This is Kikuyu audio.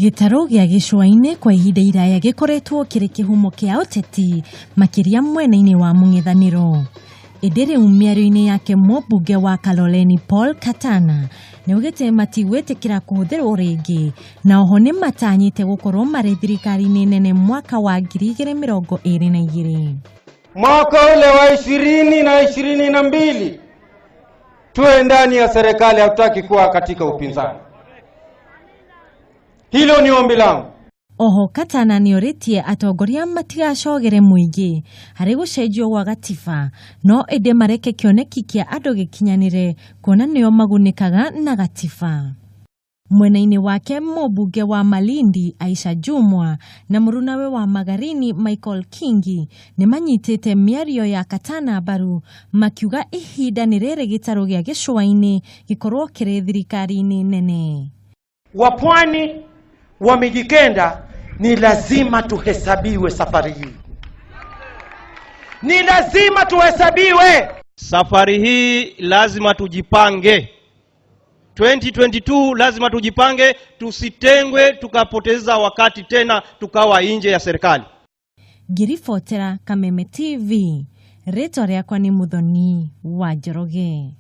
Gĩtarũ gĩa gĩcũa-inĩ kwa ihinda iraya gĩkoretwo kĩrĩ kĩhumo kĩa ũteti makĩria mwena-inĩ wa mũng'ethanĩro. Ĩndĩ rĩu mĩario-inĩ yake mũmbunge wa Kaloleni Paul Katana nĩaugĩte matigwĩtĩkĩra kũhũthĩrwo rĩngĩ na oho nĩmatanyĩte gũkorwo marĩ thirikari-inĩ nene mwaka wa 2022. Mwaka ule wa 2022 tuwe ndani ya serikali, hatutaki kuwa katika upinzani. Hilo ni ombi langu. Oho Katana nĩorĩtie atongoria matigacogere mũingĩ harĩ gũcenjio gwa gatiba no ĩndĩ mareke kĩoneki kĩa andũ gĩkinyanĩre kuona nĩo magunĩkaga na gatiba. Mwena-inĩ wake mũmbunge wa Malindi Aisha Jumwa na mũrunawe wa Magarini Michael Kingi nĩmanyitĩte mĩario ya Katana mbaru makiuga ihinda nĩ rĩrĩ gĩtarũ gĩa gĩcũa-inĩ gĩkorwo kĩrĩ thirikari-inĩ nene. Wapwani wa Mijikenda ni lazima tuhesabiwe safari hii, ni lazima tuhesabiwe safari hii. Lazima tujipange 2022, lazima tujipange, tusitengwe tukapoteza wakati tena tukawa nje ya serikali. Ngĩribotera Kameme TV, rĩtwa rĩakwa nĩ Muthoni wa Njoroge.